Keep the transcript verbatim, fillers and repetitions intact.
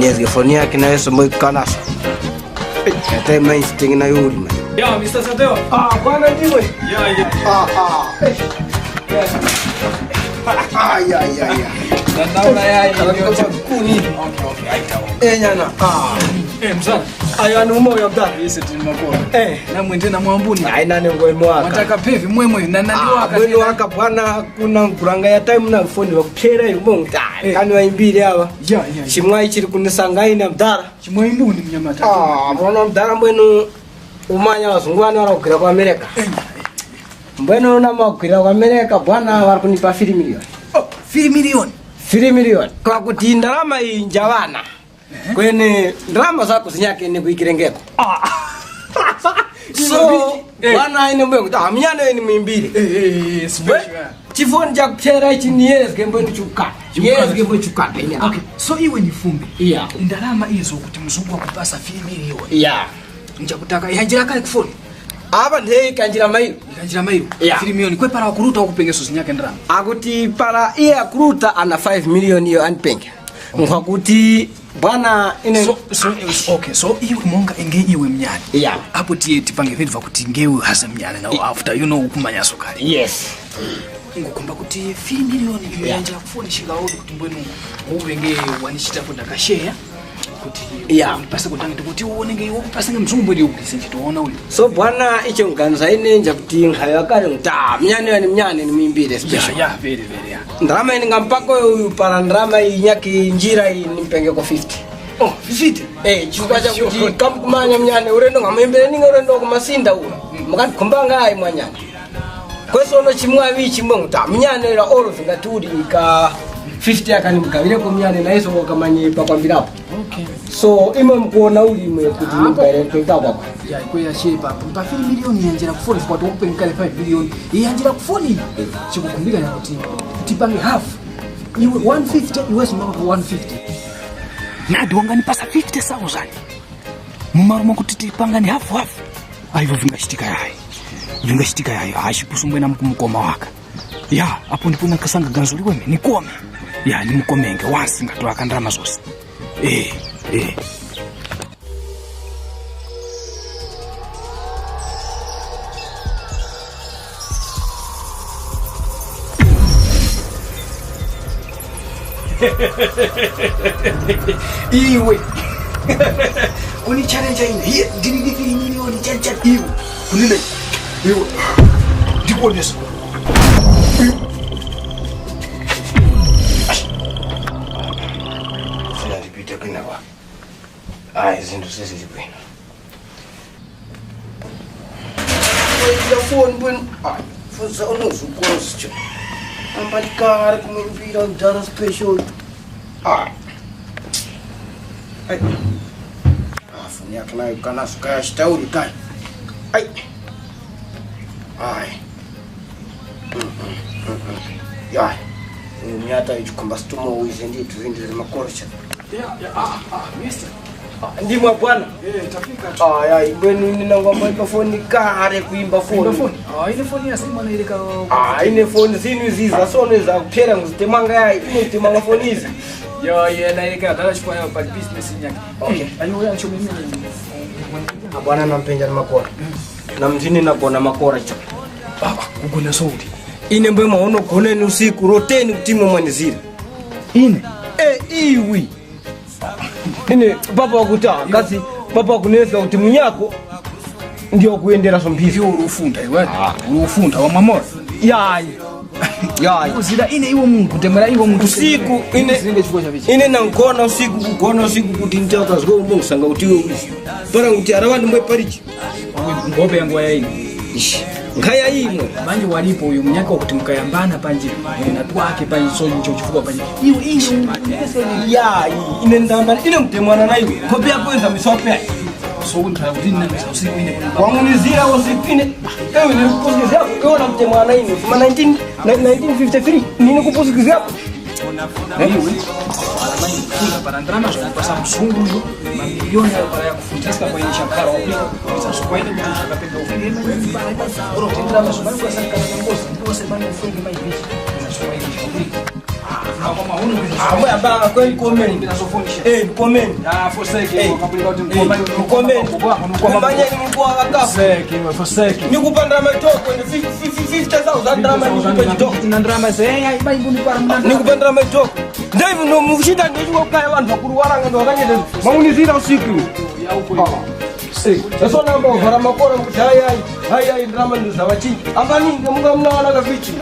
Yes, foni yake nayo sombo ikanaso. Ate mai sting na yuli mai. Ya, mister Sateo. Ah, bwana ndiwe. Ya, ya. Ah, ah. Ah, ya, ya, ya. Ndandaula ya, ya. Kala kwa kuni. Okay, okay, aita. Eh, nyana. Ah. Eh, mzana. Ayo anu umo ya mdara. Ise tini makora. Eh. Na mwende na mwambuni. Ai nane ngwe mwaka. Mataka pevi mwemwe na nani waka. Mwene waka bwana, kuna nkuranga ya time na foni wa kuphera yumo ngta. Eh. Kani waimbire awa. Ya, ya, ya. Chimwayi chiri kunisanga ine mdara. Chimwayi mbuni mnyamata. Ah, mwana mdara mbwenu umanya wazungu wana wala kugwira kwa America. Eh, eh. Mbwenu na magwira kwa America bwana wali kunipa three million. Oh, three million. Three million. Kwa kuti ndalama iyi njawana. Kwene ndalama zako zinyake ine kuikirengeko. Ah. So, eh, bwana ine mbwe kuti, ah, mnyana ine muimbire. Eh, eh, eh, special. Chifoni cha kuphera ichi ni yezge mbwe chuka. Chuka. Yezge mbwe chuka. Okay, so iwe ni fumbi. Yeah. Ndalama izo kuti mzungu wakupasa three million. Yeah. Njakutaka, yanjira kale kufoni. Apa nthe kanjira mairo. Kanjira mairo. Yeah. Three million. Kwe para wakuruta wakupengeso zinyake ndalama. Akuti para iye akuruta ana five million iyo anipenge. Nkwakuti bwana ine. So, so, okay, so iwe monga enge iwe mnyani. Yeah. Apo tiye tipange vintu vakuti ngewe hasa mnyani na after, you know, ukumanyaso kale. Yes. Ngukumba kuti three million iyo, yeah, yanjira kufoni shinga uli kuti mbwenu uwe nge wanichita kunda kasheya. Kuti, yeah, unipase kuti kuti uone nge iwe kupasa nge mzungu mbwenu ukise chitoona uyu. So bwana icho nganza ine nja kuti nkhayo yakale nta mnyani yani mnyani ni mimbire special. Ya, ya, very, very, ya. Ndalama ine ngampako uyu para ndalama inyaki njira iyi nimpenge ko fifty. Oh, fifty? Eh, chifukwa chakuti kamkumanya mnyane ulendo ngamuyembere ninge ulendo kumasinda uno. Mukati kumbanga ayi mwanyane. Kweso ono chimwavi chimwe nguta mnyane la olo vingatuli ka fifty akani mugawireko mnyane na iso wakamanye pakwambirapo. Okay. So imwe mukuona uli imwe kuti mugawire twenty kwakwa. Ya, ikwe ya shepa. Pa three million yanjira kufoni kwa tokupe nkale five million. Yanjira kufoni. Chikukumbika ya kuti tipange half. Iwe one fifty, iwe simama pa one fifty. Nadi wanganipasa fifty thousand. Mu malo mwakuti tipangani hafu hafu. Ayi, ivo vingachitika yayi. Vingachitika yayi. Ayi, chipusu mbwena mukumukoma waka. Ya, apo ndipo nakasanga ganzo liweme, nikome. Ya, nimukomenge, wansi ngatora kandalama zose. Eh, eh. Iwe. Kuni challenge ine. Iye, ndili ndi three million challenge iwe. Kunine. Iwe. Ndikuonesa. Iwe. Sina ndipite kwina kwa. Ayi, zinthu sizili bwino. Ila phone bwino. Ah, phone za uno zukosi cho. Ambali kare kumwimbira mdara special. Ah. Ai. Ah, phone yake nayo kanaso kaya chitauri kaya. Ai. Ai. Mm, mm, mm, mm. Ya. Uyu myata ichikomba situmo uize ndithu zindi ziri makorocha. Ya, ya, ah, ah, mister. Ah, ndimwa bwana. Eh, tafika. Ah, ya, ibwenu ine nangwa mwa pa phone kare kuimba phone. Kuimba phone? Ah, ine phone ya sima na ile ka. Ah, ine phone zinu ziza sono za kuthera nguzitemanga ya, ine temanga phone izi. Yo, ye na ile ka dala chikwa ya pa business nyaki. Okay. Ayo ya chomeni. Ah, bwana nampenja ni makora. Na mzini nagona makora cho. Ah, kugona soli. Ine mbwe mwaono goneni usiku, roteni kuti imwe mwanizira. Ine? E, iwi. Ine, papa wakuti, ah, kasi, papa wakunezga kuti munyako, ndiyo kuyendera so mphiso. Iwe uli ufunda, iwe? Ah. Uli ufunda, wa mwamora? Yayi. Yayi. Kuzira ine iwe mungu, kutemera iwe mungu. Usiku, ine, ine nangona usiku, kugona usiku kuti nte wakazgo umo usanga kuti iwe ulizi. Para kuti arawa ndi mbwe parichi. Ngope yangu ya ine. Ishi. Nkhaya imwe. Manje walipo uyu munyaka wakuti mukayambana panje, eh, na twake panje, so ncho chifukwa panje. Iwe, iwe, yayi, ine ndamba, ine mtemwana na iwe. Ngope yako yenza misope. So, untha kuti nina misa usiku ine. Wangunizira usiku ine. Ewe, ni kusikizira, ewe na mtemwana ine. Kuma nineteen, nineteen fifty-three, nini kupusikizira? Iwe, para mani kufunda, para ndarama zvinopasa mzungu uyo, mamiliyoni ya para ya kufundisa kwa ine shakara wa kulipa, kulipa so kwa ine kuti ushakapenda ufike, oro kuti ndarama zvinopasa kukana na ngozi, ndiwose mani ufunge mai bichi, na so kwa ine shakara. Amwe ambanga kweni komeni. Eh, komeni. Eh, komeni. Manyeni mkuwa wakafu. Nikupandira maitoko, ene fifty thousand ndalama nikupe chitoko. Nikupandira maitoko. Ndaivi no muchita ndechiko kaya vanhu vakuru waranga ndo wakanyete. Maunizira usiku. Eh, eso namba vara makora kuti hayi hayi. Hayi hayi, ndalama ndizo za vachinji. Ambani nge munga muna wana kavichi.